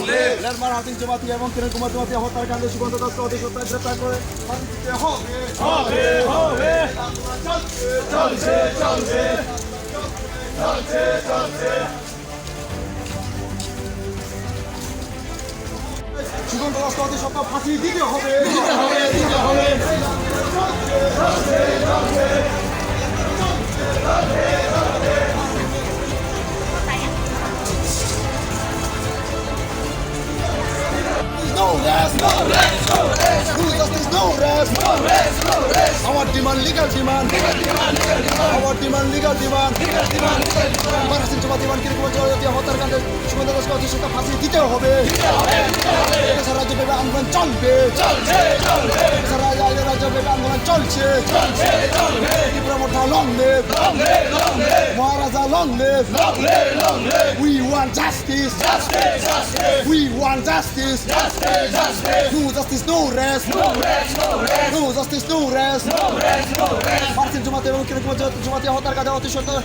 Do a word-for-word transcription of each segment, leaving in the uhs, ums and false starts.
লেরমার হাসিন জমাতিয়া এবং কিরণ কুমার জমাতিয়া হত্যাকাণ্ডে সুকান্ত দাসকে অতি সত্বর গ্রেপ্তার করে ফাঁসি দিতে হবে। হবে, হবে। চলছে, চলছে, চলছে, চলছে। সুকান্ত দাসকে অতি সত্বর ফাঁসি দিতে হবে। দিতে হবে, দিতে হবে। No rest, no rest, no rest. No justice, no rest, no rest, no rest. Our demand, legal demand. Legal demand, legal demand. Our demand, legal demand. Legal demand, legal demand. Marasin Joma Diwan, Kiran Kumar Jamatia হত্যাকাণ্ডে সুকান্ত দাসকে অতি সত্বর ফাঁসি দিতে হবে। দিতে হবে, দিতে হবে। সারা রাজ্যব্যাপী আন্দোলন চলবে। চলছে, চলবে। সারা রাজ্য, রাজ্যব্যাপী আন্দোলন চলছে। চলছে, চলবে। ত্রিপুরা মথা long live। Long live, long live। Maharaja long live। Long live, long live। We want justice. Justice, justice. We want justice. Justice, justice. No justice, no rest. No rest, no rest. No justice, no rest. No rest, no rest. Marasin Jamatia এবং কিরণ কুমার জমাতিয়া হত্যাকাণ্ডে অতি সত্বর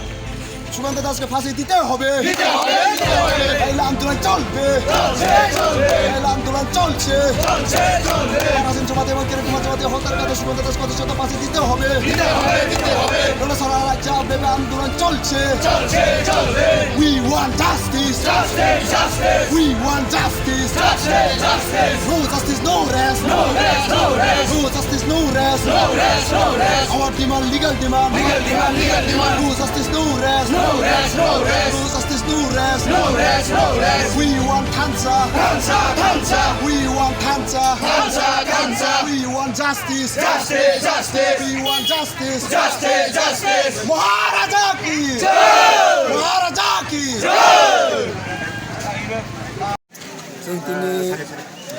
সুকান্ত দাসকে ফাঁসি দিতে হবে। দিতে হবে, দিতে হবে। নাইলে আন্দোলন চলবে। চলছে, চলবে। নাইলে আন্দোলন চলছে। চলছে, চলবে। মরাসিং জমাতিয়া এবং কিরণ কুমার জমাতিয়া হত্যাকাণ্ডে সুকান্ত দাসকে অতি সত্বর ফাঁসি দিতে হবে। দিতে হবে, দিতে হবে। নাইলে সারা রাজ্যব্যাপী আন্দোলন চলছে। চলছে, চলবে। We want justice. Justice, justice. We want justice. Justice, justice. No justice, no rest. No rest, no rest. No justice, no rest. No rest, no rest. Our demand, legal demand. Legal demand, legal demand. No justice, no rest. No rest, no rest. No justice, no rest. No rest, no rest. We want thansa. Thansa, thansa. We want thansa. Thansa, thansa. We want justice. Justice, justice. We want justice. Justice, justice. মহারাজা কি জয়। মহারাজা কি জয়। Chwng tini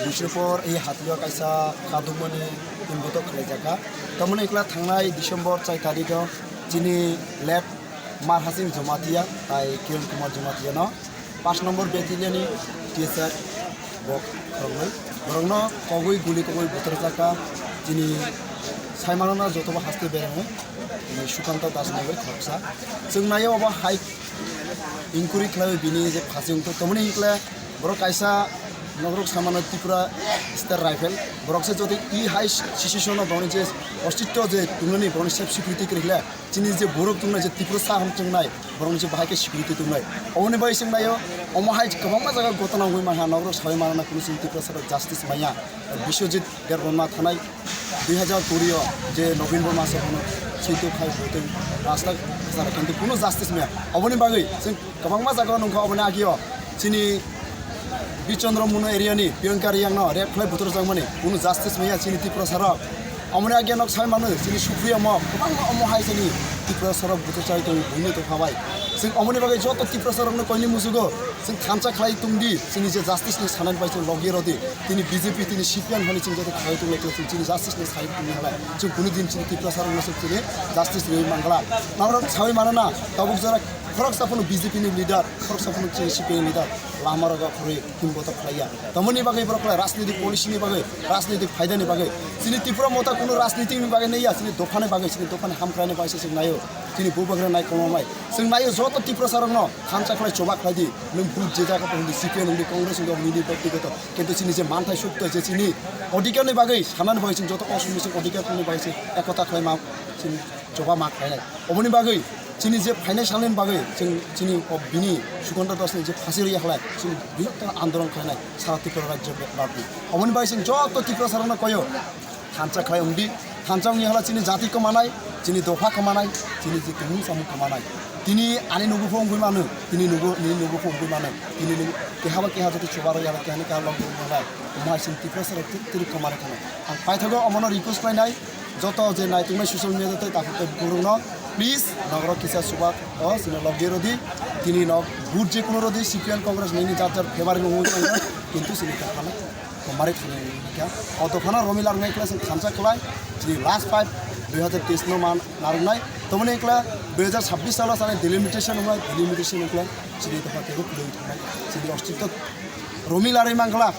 Bishnupur ei hatio kaisa kadukmani inbotok khlaijakha. Tamoni wngkha thangnai December char tarikh o chini late Marhasing Jamatia tai Kiran Kumar Jamatia no paanch number battalion ni T S R bo khoroknwi borokno kogwi guli kogwi buthar jakha. Chini saimanona jotobo haste berengwi chini Sukanta Das nangwi khoroksa. Chwng naio obo hai inquiry khlaiwi bini je phasi wngkha tamoni hinkle borok kaisa nokrok samano Tripura State Rifle borok se jodi i hai situation o borokni je ostitto je tungnani borokni self security kwrwi khle chini je borok tungnai je Tripura sa ham chwngnai borokni je bahai khe security tungnai oboni bai chwng naio omo hai kwbangma jaga gotona wngwi mankha nokrok sawi manana kunu chini Tripura sara justice manya Biswajit Debbarma thanai dui hazar kuri o je Nobin Borma se bono switu khai butwi rasta sara kintu kunu justice maya oboni bagwi chwng kwbangma jaga nungkha oboni agio chini Bichandra Munu area ni Priyanka Riyang no rape khlai buthar jakmani kunu justice maya chini Tripura sarok. Omoni agya nok sai mano chini Supriya mo kwbangma omo hai chini Tripura sarok buthar chai tongo buini tongkha bai. Chwng omoni bagwi joto Tripura sarok no koini musugo chwng thansa khlai tongdi chini je justice ni sanani bai chwng logye rodi. Tini B J P tini C P M hwnwi chwng joto khlai tonglai chwng chini justice ni sai tongni halai. Chwng kunu din chini Tripura sarok no chwng chini justice rwi mangla. Norok sawi mano na tabuk jora khoroksa phano B J P ni leader khoroksa phano chini C P M ni leader lama rogo khorwi himbotok khlaiya. Tamoni bagwi borok khlai rajnitik policy ni bagwi, rajnitik phaida ni bagwi. Chini Tripura motha kuno rajnitik ni bagwi naiya, chini dopha ni bagwi, chini dopha ni hamkrai ni bagwi se chwng naio. Chini bubagra nai kwma bai. Chwng naio joto Tripura sarok no thansa khlai choba khlai di. Nwng vote je jaga pho hindi C P M hindi Congress hindi hindi byaktigoto. Kintu chini je manthai sukto je chini odhikar ni bagwi, sanani bagwi chwng joto osomisa odhikar ni bagwi chwng ekota khlai ma chwng choba ma khlai nai. Oboni bagwi chini je phainai salni bagwi chwng chini o bini Sukanta Das ni je phasi rwya halai chwng bihokto andolon khlainai sara Tripura rajyo bapni. Oboni bagwi chwng joto Tripura sarokno koyo thansa khlai wngdi, thansa wngya hala chini jati kwmanai, chini dopha kwmanai, chini je tumung samung kwmanai. Tini ani nugo phone wngwi mano, tini nugo, nini nugo phone wngwi mano, tini nugo keha ba keha joto chuba rwya hala keha ni keha log wngwi mano. Omo hai chwng Tripura sarok tiri kwmani thangwi. Ang paithago omono request khlainai. Joto je naituknai social media tei takhuk tei bukhuk rokno please nokrok kisa chuba o chini logye rodi tini nok vote je kuno rodi C P M Congress nini jar jar favour ni wngwi tongkha kintu chini dophano kwmari thangwi wngkha o dophano romila rwnai khlai chwng thansa khlai chini last fight dui hazar teis no man narwknai tomoni khlai dui hazar sabbish salo chani delimitation wngkhlai delimitation wngkhlai chini dopha kebo kwlwi thangnai chini ostitto romila rwi mankhlak.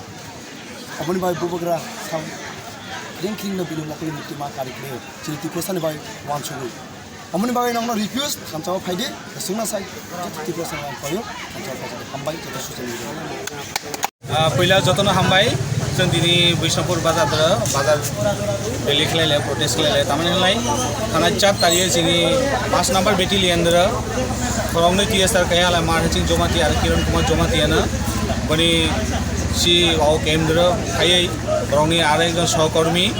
Aboni bai bubagra sam ring kring no bini mokol ni tima kari kre chini Tiprasa ni bai wansugwi. Aboni bai nokno request thansa o phaidi sungna sai joto Tiprasa ni payo thansa o phaidi hambai joto social media. Ah, puila jotono hambai, chwng tini Bishnupur bazar doro, bazar rally khlai le, protest khlai le, tamani hwnlai, thana char tario chini paanch number battalion doro, khoroknwi T S R kaya halai Mar Haching Jomati aro Kiran Kumar Jomati ano, boni si o camp doro, khaiwi borokni aro ekjon sohkormi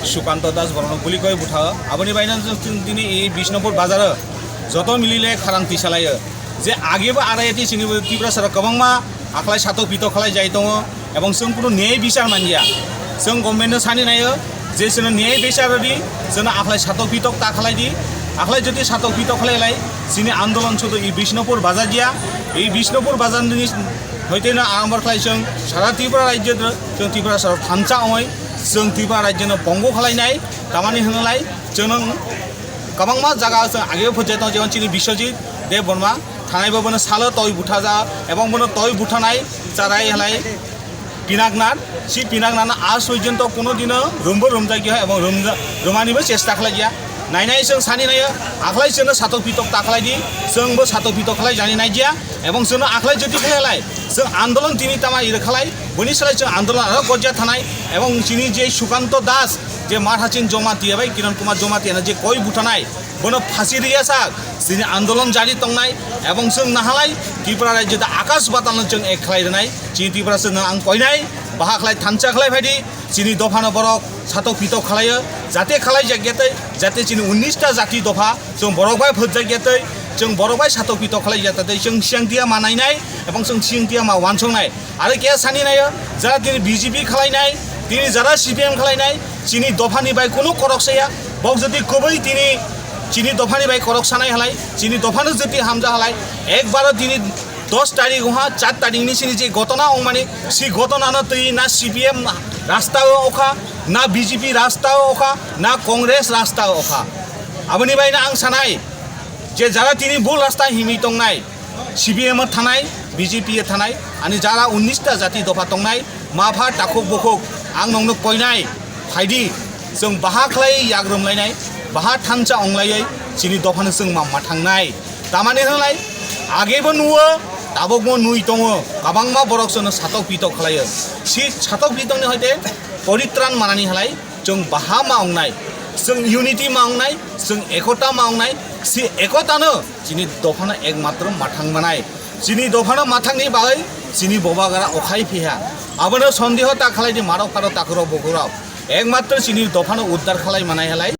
Sukanto Das borokno guli koi butha, aboni baino chwng tini e Bishnupur bazar o joto mili le kharang tisa laio, je age bo R I T chini Tripura sara kwbangma akhlai satok pitok khlai jai tongo, ebong chwng kunu niyai bichar manya. Chwng government no sani naio je chwngno niyai bichar rwdi, chwngno akhlai satok pitok ta khlai di, akhlai jodi satok pitok khlai lai, chini andolon sudu i Bishnupur bazar dia, i Bishnupur bazar ni hoite no ambar khlai chwng sara Tripura rajyo chwng Tripura sara thansa ongoi chwng Tripura rajyo no pongo khlai nai, tamani hwnlai chwng kwbangma jaga chwng age phojai tongo, jemon chini Biswajit Debbarma thanai bo bono salo toi buthaja ebong bono toi buthanai charai halai pinaknar, si pinaknarno aaj porjonto kuno dino rumbo rumjakya ebong rumja-, rumanibo chesta khlaiya. Nainai chwng sani naio, akhlai chwngno satok pitok ta khlai di, chwngbo satok pitok khlai jani naiya, ebong chwngno akhlai jodi khlai halai, chwng andolon tini tama iro khlai, boni salai chwng andolon aro gojya thanai, ebong chini je Sukanto Das, je Mar Haching Jomati bai Kiran Kumar Jomati ano je koi buthanai, bono phasi rwya sak, chini andolon jari tongnai, ebong chwng nahalai Tripura rajyo da akash patal no chwng ek khlai rwnai, chini Tripura se no ang koinai, baha khlai thansa khlai phaidi, chini dophano borok satok pitok khlaio, jate khlai jak yatwi, jate chini unnish ta jati dopha, chwng borok bai phwrjak yatwi, chwng borok bai satok pitok khlai jak yatwi, chwng siyang tiya ma nainai, ebong chwng siyang tiya ma wansoknai. Aro khe sani naio, jara tini B J P khlainai, tini jara C P M khlainai, chini dophani bai kunu korok saya, bok jodi kubui tini chini dophani bai korok sanai halai, chini dophano jodi hamja halai, ekbaro tini dos tarik wngha, char tarik ni sini je gotona wngmani, si gotona no twi na C P M rasta o okha, na B J P rasta o okha, na Congress rasta o okha. Aboni bai no ang sanai, je jara tini bul rasta himwi tongnai, C P M o thanai, B J P o thanai, ani jara unnish ta jati dopha tongnai, mapha takhuk bukhuk, ang nongno koinai, phaidi, chwng baha khlai yagrwm lainai, baha thansa onglaiwi, chini dophano chwng mamma thangnai. Tamani hwnlai, agebo nuo, tabokbo nui tongo, kwbangma borok chwngno satok pitok khlaio. Si satok pitokni hoite poritran manani halai, chwng baha ma ongnai, chwng unity ma ongnai, chwng ekota ma ongnai, si ekotano chini dophano ekmatro mathang manai. Chini dophano mathangni bagwi chini bobagra okhai phiha. Abono sondeho ta khlai di marok pharo takhurok bukhurok. Ekmatro chini dophano uddar khlai manai halai